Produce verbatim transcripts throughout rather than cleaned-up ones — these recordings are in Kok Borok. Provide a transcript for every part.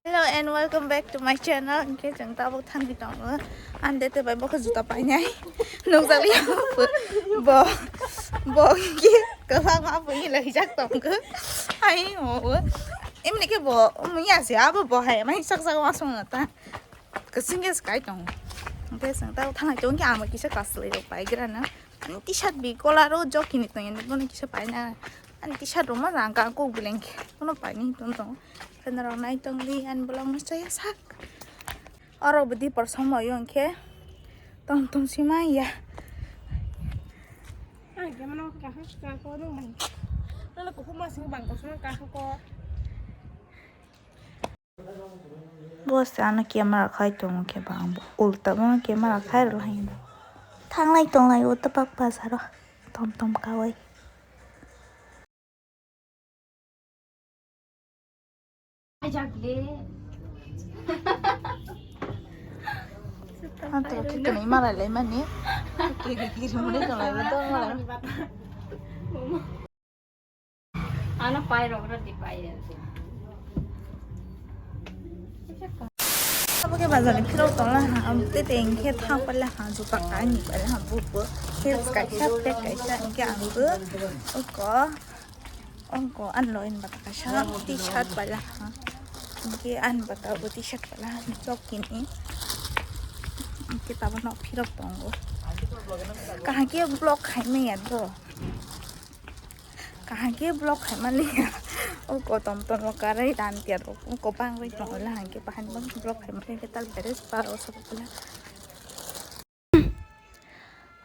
Hello and welcome back to my channel. Hinkhe chwng tabuk thangwi tongo. Ang de tebai bokhe juta painai. Nukjakliya bo, bo hinkhe kwbangma bui laijak tongo. Hai o. Emni khe bo muya se abo bo hai mai sak sak wasung ta. Kwchwng khe swkai tongo. Hinkhe chwng tabuk thangnai tongo khe ang bo kisa kaslwi rok paigrana. Ani t-shirt bi color o jokini tongya bono kisa paina. Ani t-shirt rok ma jang kang kok bileng khe bono paini tong tongo. Phaina rok nai tongdi ani bolong no chaya sak. Oro bwdwi por somoi o hinkhe tong tong sima ya. Ang khe mano kaham ka ko nung bang. Nang kuphuma sing bang ko sung ka ko. Bo se ano camera khai tongo khe ba ang bo ulta bono camera khai rwlai. Thanglai tonglai o twpak bazar o tom tom kaui. Ang to khe kwnwi malai lai mani. Kiri kiri muni tonglai bo dol malai. Ano pai rok rw di pai rw. Abo khe bazar ni phirok tongla ha, am tete hinkhe thang pala ha, juta kainwi pala ha, bubo heels kaisa, flag kaisa, hinkhe ang bo oko, oko anlo in bata kaisa, t-shirt pala ha, hinkhe an bata bo t-shirt pala ha, jokini, hinkhe tabuk nok phirok tongo, kaham khe vlog khaimaya bro. Kaham khe vlog khaimani o kotom tomo karai dan tiar o kobang bai tongo la hangke bahai vlog khaimani ke tal beres pa o sabukla.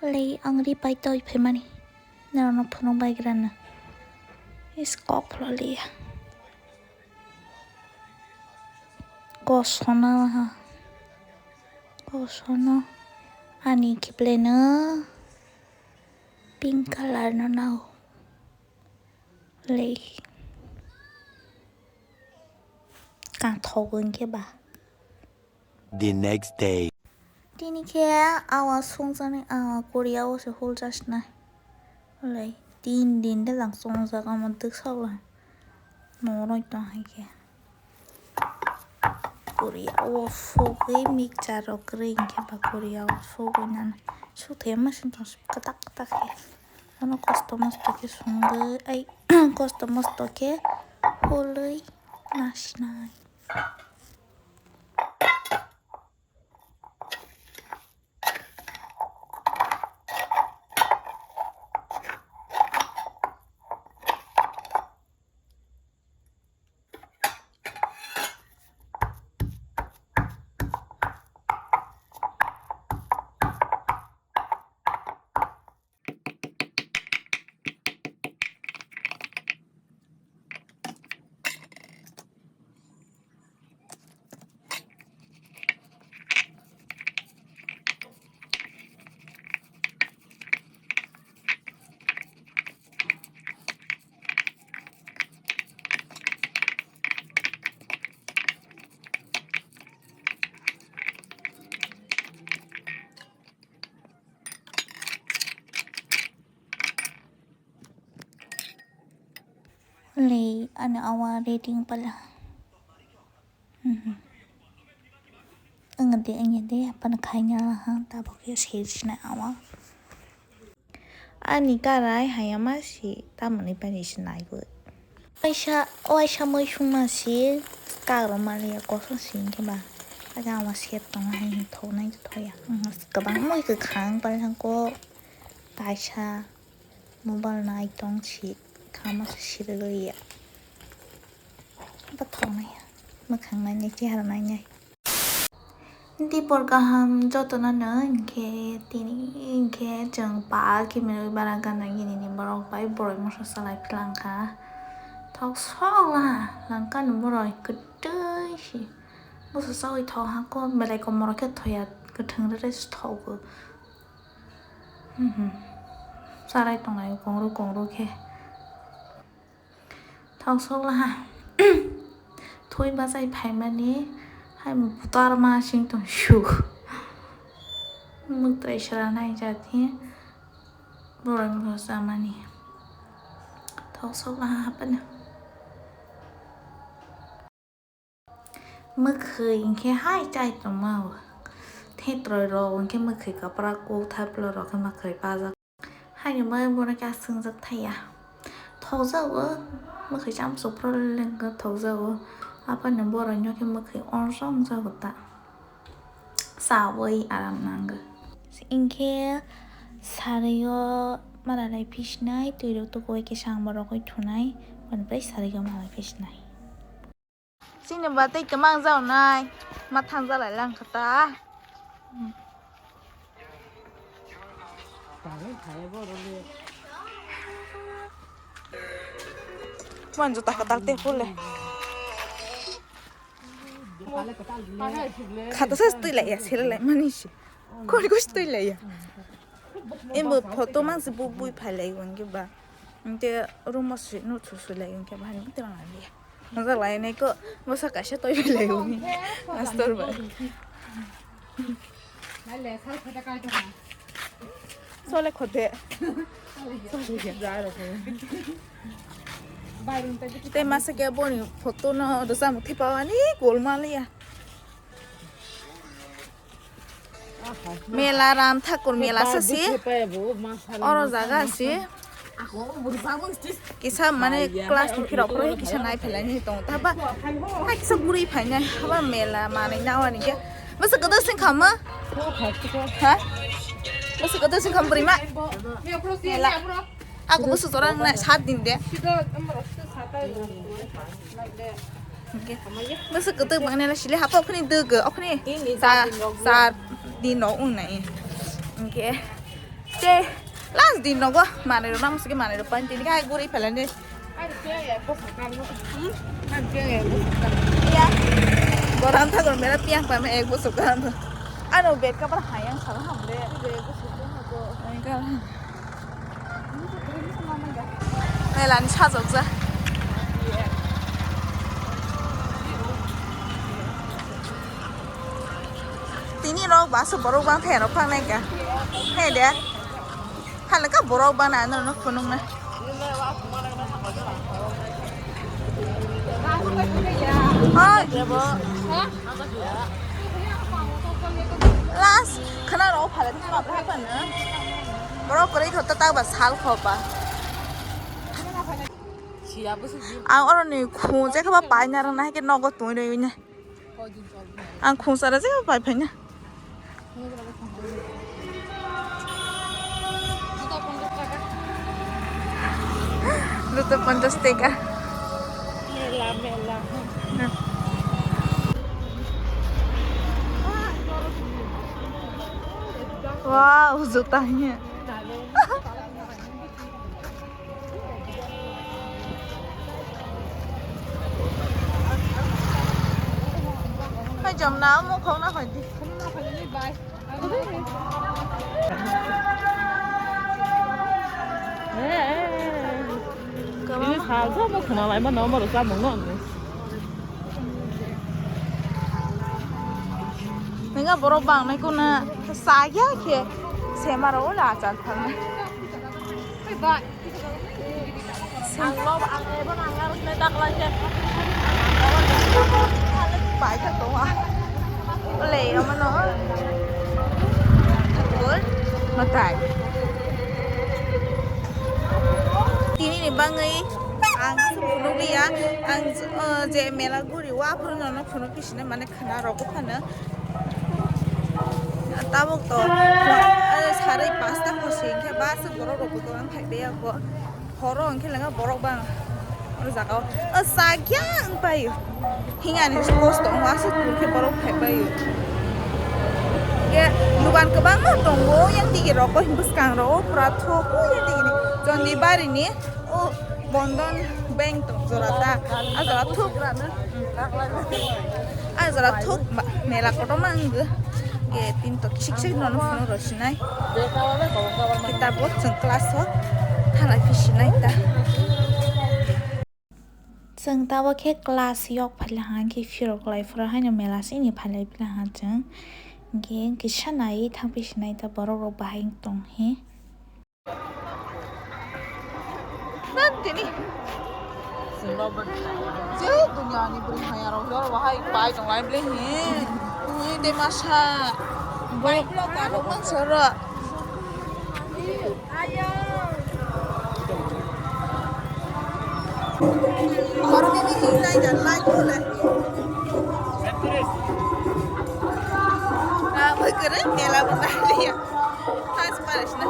Lei ang ri pai toi phaimani nano phunuk bai grana is kok pholo liya. Kosona ha kosona ani kipleno. Pink colour no nao. Lei. Kang thogo hinkhe ba. The next day. Tini khe awa songjaknai awa Korea o se hul jasnai. Lei tin din de lang songjak omo dwk sok lang. Noroi tong hai khe. Korea o sogwi mixture rok kwrwi hinkhe ba Korea o sogwi nani. Sotwi ma sing tong kwtak kwtak khe. Ano kosto mosto khe songwi ai kosto mosto khe hulwi nasinai. Le, ani awa reading pala. Mhm. Ang de, ang de, apa na khaina ha, tabok ya sales na awa. Ani karai hayama si, tamoni pani si naibu. Waisa, waisa moi suma si, kagro mali ya kosong si ke ba. Aga awa set tong hai thonai thoya. Mhm, kabang moi ke khang pala ko. Kaisa mobile nai tong si kama se sirigwi ya. Bathok nai ya. Mwkhang nai nai chehara nai nai. Dipor kaham joto no no hinkhe tini hinkhe chwng pa kimilwi bara gana gini ni borok bai boroi moso salai phlangkha. Thok sok la langka ni boroi kwtwi si. Moso chawi thok ha ko belai komoro khe thoya kwthwng rere si thogo. Mhm. Charai tongnai kongro kongro khe. Thok sok laha. Thoi bachai phaimani hai butar ma sing tong su. Mwtai sra nai jati. Boroi mo chamani. Thok sok laha hapana. Mwkhwi hinkhe hai chai tongma o. Thetroi rok hinkhe mwkhwi kwprak kuk thaplo rok khe mwkhwi pajak. Haino mai bono khe aswngjak thaiya. Thokjago, mwkhwi chamsok pro lengkhe thokjago. Aphano borokno khe mwkhwi onsong jago ta. Chawi aram nango. Hinkhe sario manalai phisnai, twirok tukuwi khe sangma rogwi thunai, bonifrai sario manalai phisnai. Chini ba tei kwmang jaonai, ma thangjalailangkha ta. Chuan juta kwtal tei hole. Khata se twi laiya, sele lai mani se. Kori kos twi laiya. Embo photo mang se bu bui phai lai wngke ba. Ente room o sui no chu sui lai wngke ba hani twi lang liya. Masa lai ne ko masa kaisa toi phai lai wngke. Astor ba. Sole khote. Tei masa khe boni photo no rwchapmung thepawani golmaliya. Mela Ram Thakur mela se si. Oro jaga si. Kisa mane class ni phirok phirok kisa nai phailai ni tong. Taba hai kisa guri phainai. Haba mela manwi nawani khe. Masa kwdwk sing khama? Ha? Masa kwdwk sing kham bwrwi ma? Mela. Ako busu jorang na sat din de. Oke. Busu kutuk bang na sile hapa okhni duk okhni sa sa din no un na. Oke. Te last din no go mane ro nam sike mane ro pan tin ga guri phelan de. Ya. Boran tha gor mera piang pa me ek busu kan. Ano bed ka par hayang sala hamre. Oke. Melani sajokjak. Tini rok baso borok bang thai rok phang nai ka. He de. Hala ka borok bang na no no phunung na. Oi. Last khana rok phala ni ma bra pa na. Borok kwrwi thota ta ba sal kho ba. Ang oro ni khung je kha ba pai na rang na hai khe nogo twi rwi na. Ang khung sara je kha ba pai phai na. Juta ponchash taka. Mela, mela. Wow, juta hiya. Hai jom na mo khong na khoi di. Ini salsa mo khna lai ma no mo sa mo no. Nengka borok bang nai kuna sa ya khe sema ro la achar thang. Ang lo ang ebo nang arus ne tak lai khe. Pai khe to ha. Ole amo no. Bol matai. Tini ni bangwi ang phunuk liya ang je mela guri wa phuru no phunuk pisine mane khna rok phano. Tabuk to, eh, sarai pasta kosi hinkhe bus borok rok bo dogan phai baya kho. Horo hinkhe lenga borok bang oro jaga o. O sakya wng pai. Hinga ni kosto wng aswk hinkhe borok phai bai. Ye dugan kwbangma tongo yang digi rok o bwskang rok o pura thok o yang digi ni Chondibari ni. O Bandhan Bank tong jora ta. A jora thuk. A jora thuk ba, mela kotorma wngkha. Ke tin to sik sik nono phunuk rw sinai. Kitab bo chwng class o thanglai phi sinai ta. Chwng tabuk khe class yok phaila hang khe phirok lai phuru haino mela sini phailai phaila hang chwng. Hwnkhe kisa nai thang phi sinai ta borok rok bahai wng tong he. Nang tini. Je duniani bwrwi haya rok jora bahai pai tonglai bwle he. Tui de masa. Bai blo ka rok man soro. Ayo. Oro ni ni nai jan lai ko le. Na bwkere mela bwnai liya. Has paris na.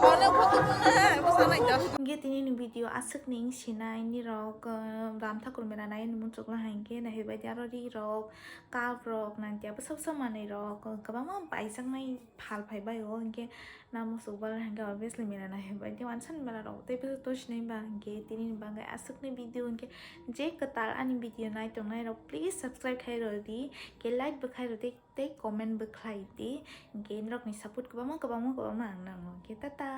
Kono photo na bwsa nai do. Hingke tini ni video aswk ni wng sinai nirok, eh, Ram Thakur mela nai ni muchuk la hingke naihebai di aro ri rok, cup rok nangya bwsa bwsa manwi rok, eh, kwbangma baijaknai phal phai bai o hingke na muchuk bal hingke obviously mela naihebai di wansan mela rok tei bwsa to sinai ba hingke tini ni bagwi aswk ni video hingke je kwtal ani video nai tongnai rok please subscribe khai rw di, ke like bo khai rw di tei comment bo khlai di, hingke norok ni support kwbangma kwbangma kwbangma ang nango hingke tata.